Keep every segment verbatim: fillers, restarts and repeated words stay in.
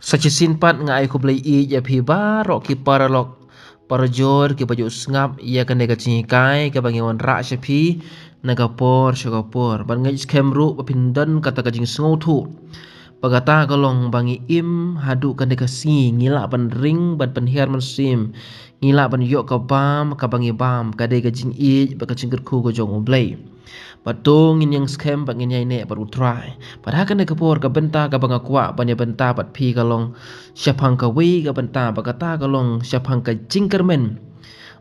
Sa shisien pat nga ai khublei ïa phi baroh ki paralok parajor kiba ju sngap ïa kane ka jinghikai kaba ngi wanrah sha phi na ka por sha ka por. Ban ngeit skhem ruh ba phin don kata ka jingsngewthuh ba kata ka long ba ngi im haduh kane ka sngi, ngi lah ban ring, ban pynhiar mynsiem, ngi lah ban ïoh ka bam kaba ngi bam, ka dei ka jingïeit bad ka jingkyrkhu ka jong U Blei. Bad to ngin ïeng skhem bad ngin ïaineh bad U Trai. Bad ha kane ka por ka bynta kaba nga kwah ban ïa bynta bad phi ka long shaphang kawei ka bynta, ba kata ka long shaphang ka jingkyrmen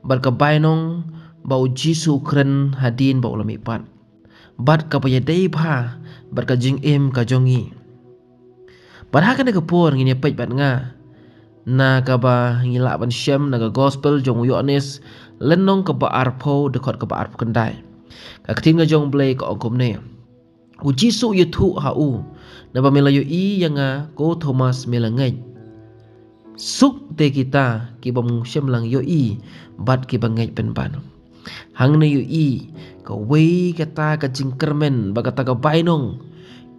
bad ka bainong ba U Jisu u kren hadien ba u la mihpat, bad kaba ïadei bha bad ka jingim ka jong ngi. Bad ha kane ka por ngin ïa peit bad nga na kaba ngi lah ban shem na ka gospel jong u Ïoannis, lynnong kaba arphew, dkhot kaba arphew khyndai. Ka ktien ka jong U Blei ka ong kumne: U Jisu u ïathuh ha u, naba me la ïohi ïa nga, ko Thomas, me la ngeit. Suk te kita kibym shym la ïohi bad kiba ngeit pynban. Hangne ïohi kawei kata ka jingkyrmen bad kata ka bainong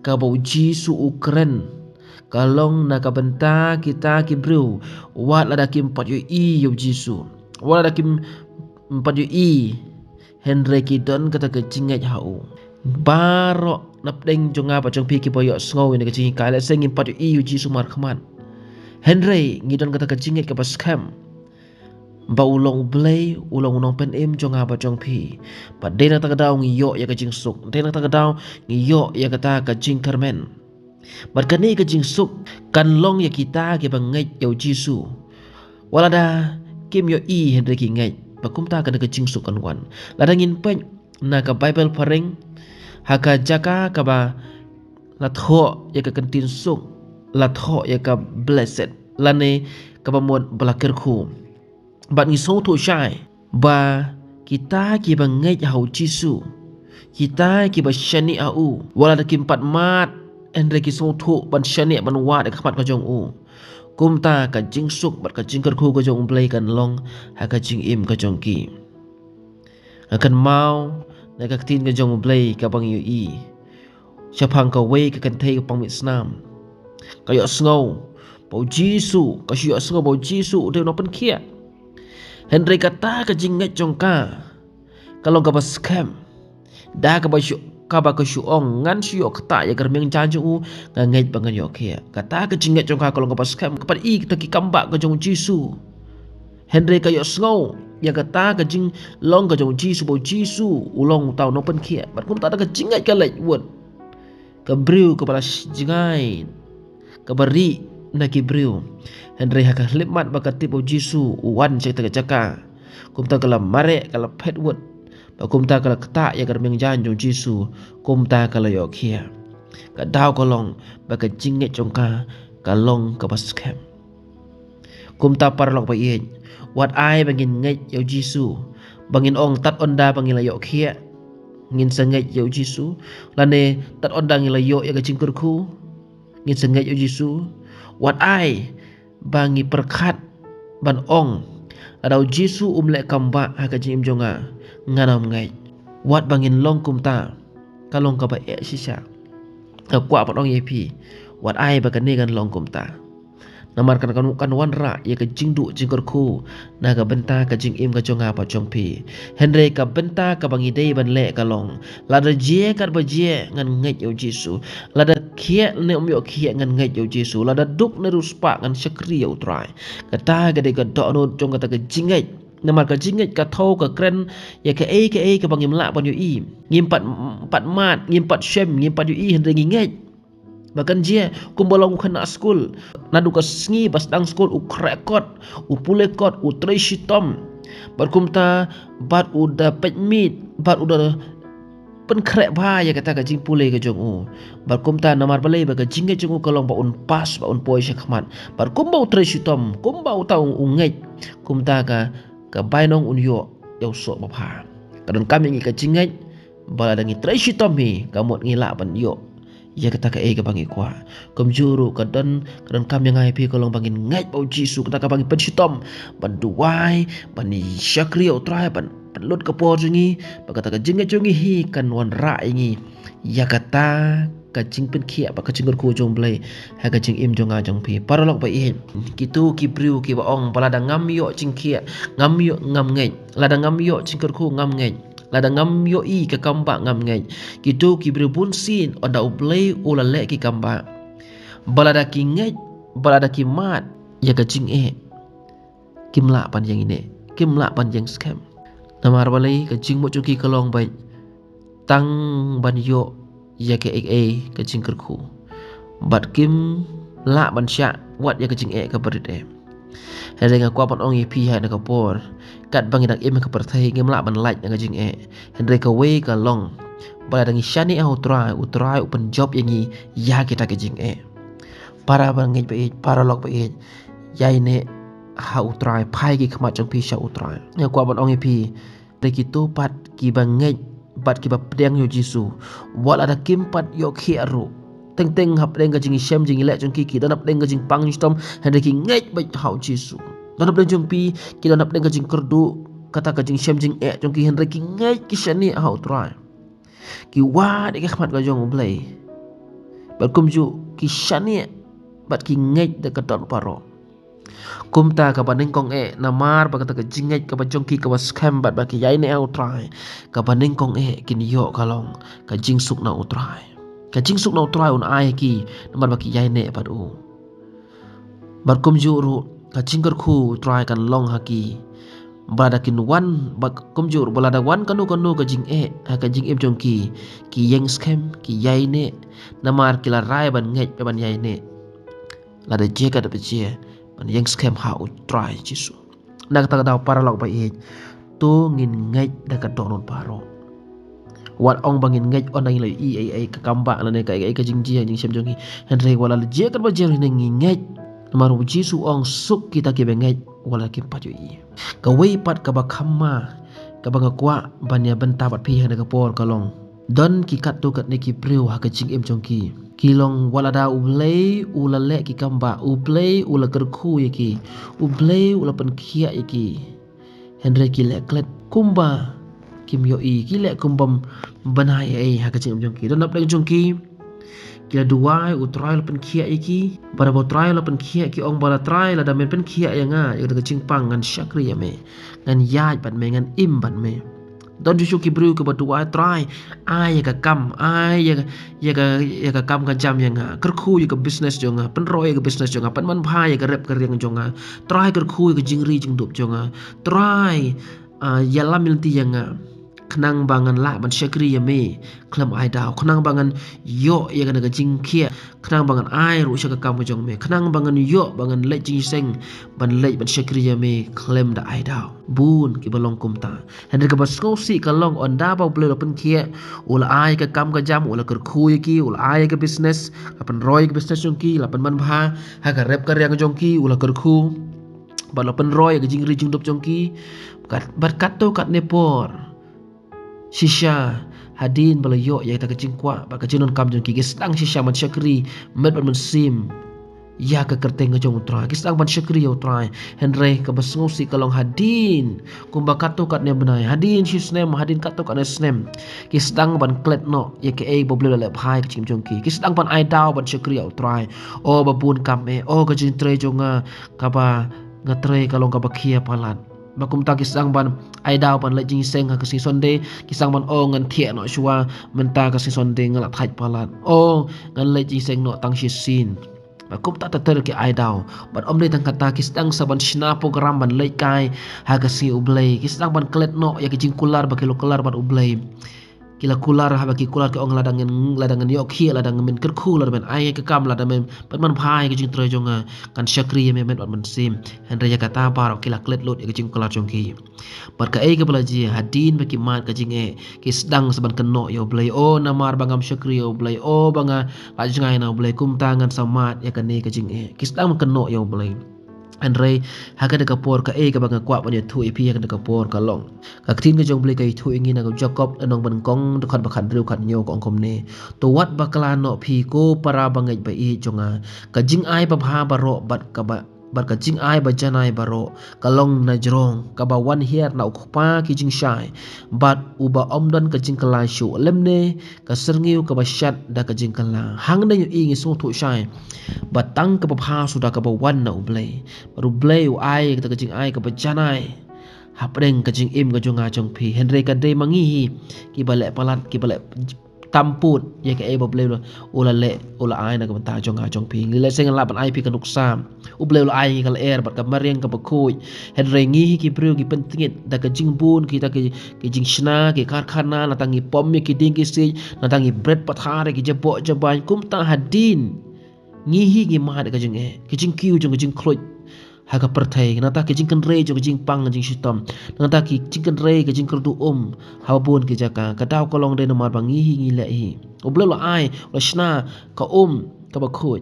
kaba U Jisu u kren, ka long na ka bynta kita ki briew, wat lada kim pat ïohi ïa U Jisu, wat lada kim pat ïohi, hynrei ki don kata ka jingngeit ha u. Baroh napdeng jong nga bad jong phi kiba ïohsngew ïa kane ka jinghikai, lehse ngim pat ïohi ïa U Jisu markhmat, hynrei ngi don kata ka jingngeit kaba skhem ba u long U Blei, u long U Nongpynim jong nga bad jong phi. Bad dei na kata ka daw ngi ïoh ïa ka jingsuk, dei na kata ka daw ngi ïoh ïa kata ka jingkyrmen. Bad kane ka jingsuk kan long ïa kita kiba ngeit ïa U Jisu, wat lada kim ïohi hynrei ki ngeit. Bad kumta kane ka jingsuk kan wan. Lada ngin peit na ka Baibl phareng, ha ka jaka kaba la thoh ïa ka kyntien suk, la thoh ïa ka blessed, lane kaba mut ba la kyrkhu. Bad ngi sngewthuh shai ba kita kiba ngeit ha U Jisu, kita kiba shaniah ha u, wat lada kim pat mad, hynrei ki sngewthuh ban shaniah ban wad ha khmat ka jong u, kumta ka jingsuk bad ka jingkyrkhu ka jong U Blei kan long ha ka jingim ka jong ki. Nga kynmaw na ka ktien ka jong U Blei kaba ngi ïohi shaphang kawei ka kynthei ka pang mih snam. Ka ïohsngew ba U Jisu, ka shu ïohsngew ba U Jisu u dei U Nongpynkhiah. Hynrei kata ka jingngeit jong ka ka long kaba skhem. Da kaba shu, kaba ka shu ong, ngan shu ïoh ktah ïa ka rmiang jaiñ jong u, nga ngeit ba ngan ïoh khiah. Kata ka jingngeit jong ka ka long kaba skhem, ka pat i kita ki kam bah ka jong U Jisu. Hynrei ka ïohsngew ïa kata ka jinglong ka jong U Jisu, ba U Jisu u long uta U Nongpynkhiah. Bad kumta da ka jingngeit ka leit wut. Ka briew kaba la jngai, kaba rieh na ki briew. Hynrei ha ka khyllipmat ba ka tip ba U Jisu u wan sha kata ka jaka, kumta ka la mareh, ka la phet wut. Bad kumta ka la ktah ïa ka rmiang jaiñ jong U Jisu, kumta ka la ïoh khiah. Ka daw ka long ba ka jingngeit jong ka ka long kaba skhem. Kumta paralok ba ïeit, wat ai ba ngin ngeit ïa U Jisu, ba ngin ong tad ynda ba ngin la ïoh khiah, ngin sa ngeit ïa U Jisu, lane tad ynda ngin la ïoh ïa ka jingkyrkhu, ngin sa ngeit ïa U Jisu. Wat ai ba ngi pyrkhat ban ong, lada U Jisu um leh kam bah ha ka jingim jong nga, ngan ym ngeit. Wat ba ngin long kumta, ka long kaba eh shisha. Nga kwah ban ong ïa phi, wat ai ba kane kan long kumta. Namar kan, kan, kan wanrah ïa ka jingduh jingkyrkhu na ka bynta ka jingim ka jong nga bad jong phi. Hynrei ka bynta kaba ngi dei ban leh ka long, lada jia katba jia ngan ngeit ïa U Jisu. Lada khiah ne ym ïoh khiah ngan ngeit ïa U Jisu. Lada duk ne riewspah ngan shakri ïa U Trai. Kata ka dei ka dohnud jong kata ka jingngeit. Namar ka jingngeit ka thew, ka kren ïa kaei kaei kaba ngim lah ban ïohi. Ngim pat, pat mad, ngim pat shem, ngim pat ïohi, hynrei ngi ngeit ba kan jia. Kumba long u khynnah skul, naduh ka sngi ba sdang skul u khreh kot, u pule kot, u trei shitom. Bad kumta, bad u da peit miet, bad u da pynkhreh bha ïa kata ka jingpule ka jong u. Bad kumta namar balei, ba ka jingngeit jong u ka long ba un pass, ba un poi sha khmat. Bad kumba u trei shitom, kumba uta u, u ngeit, kumta ka, ka bainong un ïoh ïa u soh babha. Ka donkam ïa ngi ka jingngeit ba lada ngi trei shitom hi, ka mut ngi lah ban ïoh ïa kata kaei kaba ngi kwah. Kumjuh ruh ka don, ka donkam ïa nga ïa phi ka long ba ngin ngeit ba U Jisu, kata kaba ngi pynshitom ban duwai, ban shakri ïa U Trai, ban pynlut ka por jong ngi, ba kata ka jingngeit jong ngi hi kan wanrah ïa ngi ïa kata ka jingpynkhiah bad ka jingkyrkhu jong U Blei ha ka jingim jong nga jong phi. Paralok ba ïeit, kito ki briew kiba ong ba lada ngam ïoh jingkhiah, ngam ïoh, ngam ngeit, lada ngam ïoh jingkyrkhu ngam ngeit, lada ngam ïohi ka kambah ngam ngeit. Kito ki briew bunsien ynda U Blei u la leh ki kambah, ba lada ki ngeit, ba lada ki mad ïa ka jingeh, kim lah ban ïeng ine, kim lah ban ïeng skhem. Namar balei? Ka jingmut jong ki ka long beit tang ban ïoh ïa kaei kaei ka jingkyrkhu, bad kim lah ban shah wat ïa ka jingeh kaba rit eh. Hynrei nga kwah ban ong ïa phi ha kane ka por, katba ngi dang im ha ka pyrthei ngim lah ban lait na ka jingeh. Hynrei kawei ka long ba lada ngi shaniah ha U Trai, U Trai u pynjop ïa ngi ïa kita ki jingeh. Para bangeit ba ïeit, paralok ba ïeit, ïaineh ha U Trai, phai ki khmat jong phi sha U Trai. Nga kwah ban ong ïa phi, hynrei kito pat kiba ngeit bad kiba pdiang ïa U Jisu, wat lada kim pat ïoh khiah ruh, teng teng hapdeng ka jingshem jingeh jong ki, ki don hapdeng ka jingpang jingshitom, hynrei ki ngeit beit ha U Jisu. Don hapdeng jong phi, ki don hapdeng ka jingkyrduh, kata ka jingshem jingeh jong ki, hynrei ki ngeit, ki shaniah ha U Trai. Ki wad ïa ka khmat ka jong U Blei, bad kumjuh ki shaniah bad ki ngeit da ka dohnud baroh. Kumta kaba nyngkong eh, namar ba kata ka jingngeit kaba jong ki kaba skhem bad ba ki ïaineh ha U Trai, kaba nyngkong eh kin ïoh ka long ka jingsuk na U Trai. Ka jingsuk na U Trai un ai ha ki namar ba ki ïaineh bad u. Bad kumjuh ruh ka jingkyrkhu U Trai kan long ha ki, ba lada kin wan, bad kumjuh ruh ba lada wan kano kano ka jingeh ha ka jingim jong ki, ki ïeng skhem, ki ïaineh, namar ki la rai ban ngeit bad ban ïaineh. Lada jia katba jia, ban ïeng skhem ha U Trai Jisu. Na kata ka daw, paralok ba ïeit, to ngin ngeit da ka dohnud baroh. Wat ong ba ngin ngeit ynda ngi la ïohi ei ei, ka kambah lane kaei kaei ka jingjia jingshem jong ngi. Hynrei wat la jia katba jia ruh ngi ngeit. Namar U Jisu u ong, suk kita kiba ngeit wat la kim pat ïohi. Kawei pat kaba kham ma, kaba nga kwah ban ïa bynta bad phi ha kane ka por ka long, don ki katto katne ki briew ha ka jingim jong ki, ki long wat lada U Blei u la leh ki kambah, U Blei u la kyrkhu ïa ki, U Blei u la pynkhiah ïa ki, hynrei ki leh klet kumba kim ïohi, ki leh kum bym bna ei ei ha ka jingim jong ki. Don hapdeng jong ki, ki la duwai, U Trai u la pynkhiah ïa ki. Bad haba U Trai u la pynkhiah, ki ong ba, la Trai, lada men pynkhiah ïa nga ïa ka jingpang, ngan shakri ïa me, ngan ïaid bad me, ngan im bad me. Don shuh shuh ki briew kiba duwai, Trai, ai ïa ka kam, ai ïa ka, ïa ka, ïa ka kam ka jam ïa nga, kyrkhu ïa ka business jong nga, pynroi ïa ka business jong nga, pynman bha ïa ka rep ka riang jong nga, Trai, kyrkhu ïa ka jingri jingdup jong nga, Trai, ah, ïalam ïalynti ïa nga, khnang ba ngan lah ban shakri ïa me khlem ai daw, khnang ba ngan ïoh ïa kane ka jingkhiah, khnang ba ngan ai ruh sha ka kam ka jong me, khnang ba ngan ïoh ba ngan leit jingïaseng, ban leit ban shakri ïa me khlem da ai daw. Bun kiba long kumta. Hynrei kaba sngewsih ka long, ynda ba U Blei u la pynkhiah, u la ai ka kam ka jam, u la kyrkhu ïa ki, u la ai ka business, la pynroi ka business jong ki, la pynman bha ha ka rep ka riang jong ki, u la kyrkhu, bad la pynroi ïa ka jingri jingdup jong ki. Kat, bad katto katne por, shisha, hadien ba la ïoh ïa kata ka jingkwah bad ka jingdonkam jong ki, ki sdang shisha ban shakri met bad mynsiem ïa ka kyrteng ka jong U Trai, ki sdang ban shakri ïa U Trai. Hynrei kaba sngewsih ka long, hadien kumba katto katne bnai, hadien shi snem, hadien katto katne snem, ki sdang ban klet noh ïa kaei ba U Blei u la leh bha ha ka jingim jong ki. Ki sdang ban ai daw ban shakri ïa U Trai. O, ba bun kam eh, o, ka jingtrei jong nga kaba nga trei ka long kaba khia palat. Bad kumta ki sdang ban ai daw ban leit jingïaseng ha ka sngi Sunday, ki sdang ban ong, ngan thiah noh shuwa, mynta ka sngi Sunday nga la thait palat. O, ngan leit jingïaseng noh tang shisien. Bad kumta ter ter ki ai daw. Bad ym dei tang kata, ki sdang sa ban shna program ban leit kai ha ka sngi U Blei. Ki sdang ban klet noh ïa ka jingkular ba ki la kular bad U Blei. Ki la kular, haba ki kular ki ong, lada ngan, lada ngan ïoh khia, lada ngan men kyrkhu, lada men ai ka kam, lada men pynman bha ïa ka jingtrei jong nga, ngan shakri ïa me met bad mynsiem. Hynrei ïa kata baroh ki la klet lut ïa ka jingkular jong ki. Bad kaei kaba la jia, hadien ba ki mad ka jingeh, ki sdang sa ban kynnoh ïa U Blei. O, namar ba ngam shakri ïa U Blei, o, ba nga la jngai na U Blei, kumta ngan sa mad ïa kane ka jingeh. Ki sdang ban kynnoh ïa U Blei. Hynrei ha kane ka por, kaei kaba nga kwah ban ïathuh ïa phi ha kane ka por ka long, ka ktien ka jong U Blei ka ïathuh ïa ngi na ka Jakob lynnong ba nyngkong, dkhot ba khathynriew khathynñiew, ka ong kumne: To wat bakla noh phi, ko para bangeit ba ïeit jong nga, ka jingai babha baroh bad kaba Bad ka jingai ba janai baroh ka long na jrong, kaba wan hiar na u Kpa ki jingshai, bad uba ym don ka jingkylla shuh, lymne ka syrngiew kaba shad da ka jingkylla. Hangne ngi ïohi, ngi sngewthuh shai ba tang kaba bha suda kaba wan na U Blei. Bad U Blei u ai kata ka jingai kaba janai hapdeng ka jingim ka jong nga jong phi. Hynrei ka dei ma ngi hi kiba leh palat, kiba leh tam pud ïa kaei ba U Blei u la leh, u la ai na ka bynta jong nga jong phi. Ngi leh shisha, ngi lah ban ai phi ka nuksa. U Blei u la ai ngi ka lyer bad ka mariang kaba khuid. Hynrei ngi hi ki briew ngi pyntngit da ka jingbun, kita ki, ki jingshna, ki karkhana, nangta ngi pom ïa ki dieng ki siej, nangta ngi bret pathar ïa ki jaboh jabain. Kumta hadien ngi hi ngi mad ïa ka jingeh, ka jingkiew jong ka jingkhluit ha ka pyrthei, nangta ka jingkynrei jong ka jingpang jingshitom, nangta ka jingkynrei ka jingkyrduh um ha bun ki jaka. Ka daw ka long dei namar ba ngi hi ngi leh hi. U Blei u la ai, u la shna ka um kaba khuid,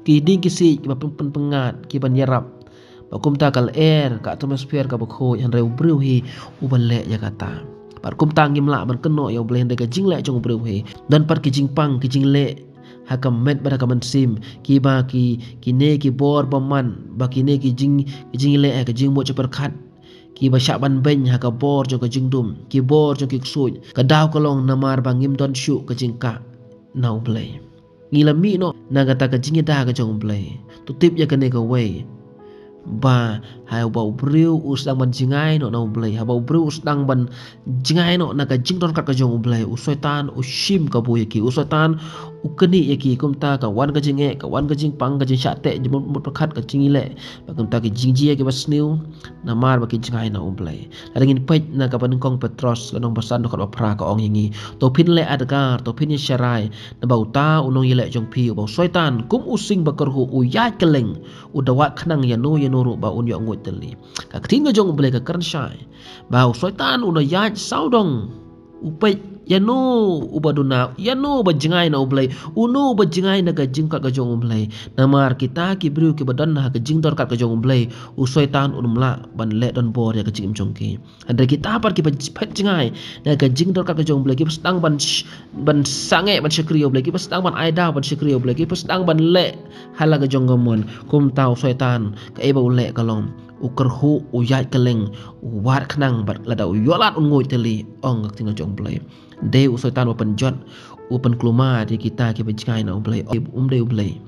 ki dieng ki siej kiba pyn- pyn- pyngngad, kiban ïarap. Bad kumta ka lyer, ka atmosphere kaba khuid, hynrei u briew hi uba leh ïa kata. Bad kumta ngim lah ban kynnoh ïa U Blei, hynrei ka jingleh jong u briew hi. Don pat ki jingpang ki jingleh ha ka met bad ha ka mynsiem, kiba ki, kine ki bor bymman, ba kine ki jing, ki jingleh ha ka jingmut jingpyrkhat, kiba shah ban beiñ ha ka bor jong ka jingdum, ki bor jong ki ksuid. Ka daw ka long namar ba ngim don shuh ka jingkah na U Blei. Ngi la mih noh na kata ka jingïada ka jong U Blei. To tip ïa kane kawei, ba haba u briew u sdang ban jngai noh na U Blei, haba u briew u sdang ban jngai noh na ka jingdon kat ka jong U Blei, u Soitan u shim kabu ïa ki. U Soitan u knieh ïa ki. Kumta ka wan ka jingeh, ka wan ka jingpang, ka jingshah teh, jingmut pyrkhat, ka jingïaleh, bad kumta ki jingjia kiba sniew, namar ba ki jngai na U Blei. Lada ngin peit na kaba nyngkong Petros, lynnong ba san, dkhot ba phra, ka ong ïa ngi: To phin leh adkar, to phin ïasharai, naba uta u nongïaleh jong phi, uba u Soitan, kum u sing ba kyrhuh, u ïaid kylleng, u da wad khnang ïano ïano ruh ba un ïoh nguid tylli. Ka ktien ka jong U Blei ka kren shai ba u Soitan u da ïaid sawdong, u peit ïano uba duna, ïano uba jngai na U Blei, uno uba jngai na ka jingkat ka jong U Blei. Namar kita ki briew kiba don ha ka jingdon kat ka jong U Blei, u Soitan um lah ban leh donbor ïa ka jingim jong ki. Hynrei kita pat kiba phet jngai na ka jingdon kat ka jong U Blei, kiba sdang ban sh-, ban sangeh ban shakri ïa U Blei, kiba sdang ban ai daw ban shakri ïa U Blei, kiba sdang ban leh ha la ka jong ka mon, kumta u Soitan kaei ba u leh ka long, u kyrhuh, u ïaid kylleng, u wad khnang, bad lada u ïoh lad un nguid tylli, ong ka ktien ka jong U Blei. Dei u Soitan uba pynjot, u pynkulmar ïa kita kiba jngai na U Blei, um dei U Blei.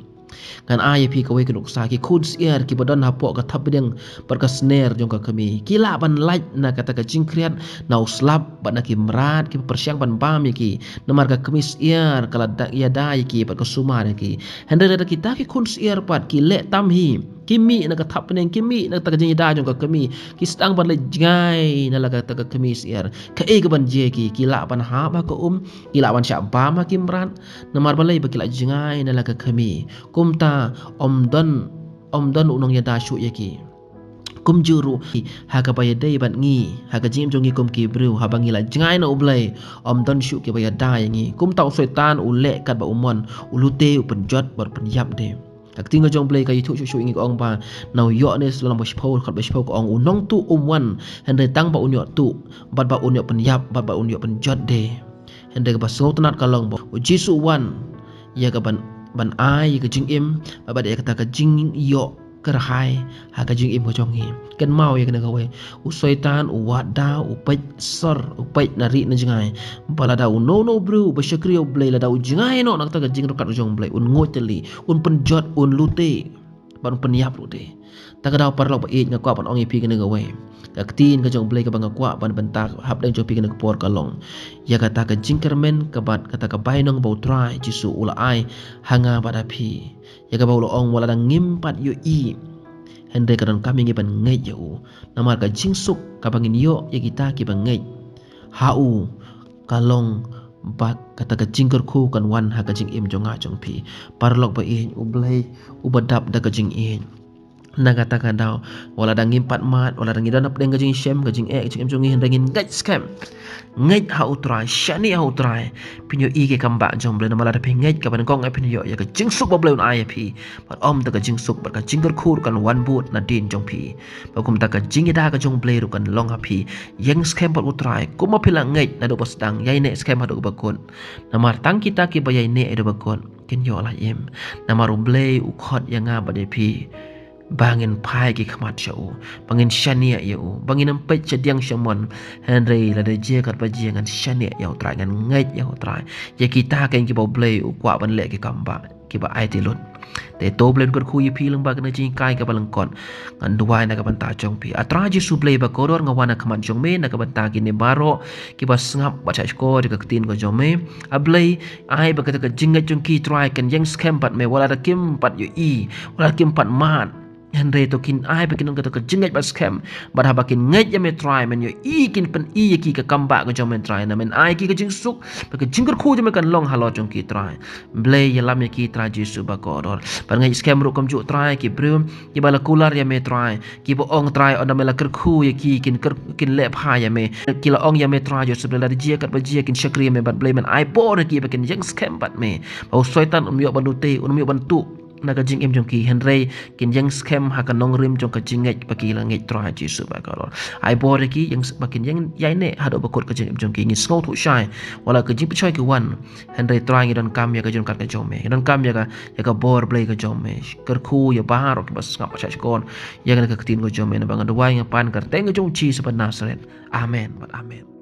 Ngan ai ïa phi kawei ka nuksa: ki khun syiar kiba don hapoh ka thapniang bad ka sner jong ka kmie, ki lah ban lait na kata ka jingkhriat na u slap bad na ki mrad kiba pyrshang ban bam ïa ki. Namar ka kmie syiar ka la da-, ïada ïa ki bad ka sumar ïa ki. Hynrei lada kita ki khun syiar pat ki leh tam hi, ki mih na ka thapniang, ki mih na kata ka jingïada jong ka kmie, ki sdang ban leit jngai na la kata ka kmie syiar, kaei kaban jia ïa ki? Ki lah ban hap ha ka um, ki lah ban shah bam ha ki mrad. Namar balei? Ba ki la jngai na la ka kmie. Kumta ym don, ym don u nongïada shuh ïa ki. Kumjuh ruh ha kaba ïadei bad ngi, ha ka jingim jong ngi kum ki briew, haba ngi la jngai na U Blei, ym don shuh kiba ïada ïa ngi. Kumta u Soitan u leh katba u mon, u lute, u pynjot bad u pynïap de. Ka ktien ka jong U Blei ka ïathuh shuh shuh ïa ngi, ka ong ba na u Ïoannis lynnong ba shiphew, dkhot ba shiphew, ka ong: U nongtuh um wan hynrei tang ba un ïoh tuh, bad ba un ïoh pynïap, bad ba un ïoh pynjot de. Hynrei kaba sngewtynnat ka long ba U Jisu u wan ïa ka ban, ban ai ïa ka jingim, bad ïa kata ka jingïoh kyrhai ha ka jingim ka jong ngi. Kynmaw ïa kane kawei: u Soitan u wad daw, u peit sor, u peit na ri na jngai, ba lada uno uno u briew uba shakri ïa U Blei, lada u jngai noh na kata ka jingryngkat ka jong U Blei, un nguid tylli, un pynjot, un lute, bad un pynïap ruh de. Ta ka daw, paralok ba ïeit, nga kwah ban ong ïa phi kane kawei. Ka ktien ka jong U Blei kaba nga kwah ban bynta hapdeng jong phi kane ka por ka long ïa kata ka jingkyrmen, ka bad kata ka bainong ba U Trai Jisu u la ai ha nga bad ha phi, ïa kaba u la ong: Wat lada ngim pat ïohi, hynrei ka donkam ïa ngi ban ngeit ïa u. Namar ka jingsuk kaba ngin ïoh ïa kita kiba ngeit ha u, ka long ba kata ka jingkyrkhu kan wan ha ka jingim jong nga jong phi. Paralok ba ïeit, U Blei uba dap da ka jingïeit, na kata ka daw, wat lada ngim pat mad, wat lada ngi don hapdeng ka jingshem, ka jingeh, ka jingim jong ngi, hynrei ngin ngeit skhem. Ngeit ha U Trai, shaniah ha U Trai. Phin ïohi ïa ka kam bah jong U Blei. Namar lada phi ngeit, kaba nyngkong eh phin ïoh ïa ka jingsuk ba U Blei un ai ïa phi. Bad ym tang ka jingsuk, bad ka jingkyrkhu ruh kan wan bud nadien jong phi. Bad kumta ka jingïada ka jong U Blei ruh kan long ha phi. Ïeng skhem bad U Trai kumba phi la ngeit naduh ba sdang, ïaineh skhem haduh ba kut. Namar tang kita kiba ïaineh haduh ba kut kin ïoh lait im. Namar U Blei u khot ïa nga bad ïa phi ba ngin phai ki khmat sha u, ba ngin shaniah ïa u, ba ngin ym peit shadiang shamon. Hynrei lada jia katba jia ngan shaniah ïa u Trai, ngan ngeit ïa u Trai. Ïa kita kein kiba u Blei u kwah ban leh ki kam ba kiba aiti lut. Te to Blei un kyrkhu ïa phi lyngba kane ka jinghikai kaba lyngkot. Ngan duwai na ka bynta jong phi. A Trai Jisu Blei ba kordor, nga wan ha khmat jong me na ka bynta kine baroh kiba sngap bad shah shkor ïa ka ktien ka jong me. A Blei, ai ba kata ka jingngeit jong ki Trai kan ïeng skhem bad me, wat la kim pat ïohi, wat la kim pat mad. Hynrei to kin ai ba kin don kata ka jingngeit ba skhem. Bad haba kin ngeit ïa me Trai, men ïohi, kin pyni ïa ki ka kam ba ka jong me Trai, na men ai ki ka jingsuk, ba ka jingkyrkhu jong me kan long halor jong ki Trai. Blei, ïalam ïa ki Trai Jisu ba kordor. Bad nga ngeit skhem ruh kumjuh Trai, ki briew kiba la kular ïa me Trai, kiba ong Trai, ynda me la kyrkhu ïa ki, kin kyr-, kin leh bha ïa me. Ki la ong ïa me Trai Jisu Blei, lada jia katba jia kin shakri ïa me, bad Blei, men ai bor ïa ki ba kin ïeng skhem bad me, ba u Soitan um ïoh ban lute, um ïoh ban tuh na ka jingim jong ki. Hynrei kin ïeng skhem ha ka nongrim jong ka jingngeit ba ki la ngeit Trai Jisu ba kordor. Ai bor ïa ki, ïeng s-, ba kin ïeng ïaineh haduh ba kut ka jingim jong ki. Ngi sngewthuh shai, wat la ka jingpynshoi ka wan, hynrei Trai, ngi donkam ïa ka jingkat ka jong me, ngi donkam ïa ka, ïa ka bor Blei ka jong me. Kyrkhu ïa baroh kiba sngap shah shkor ïa kane ka ktien ka jong me, naba nga duwai, nga pan ha ka kyrteng ka jong U Jisu ba Nasaret. Amen bad amen.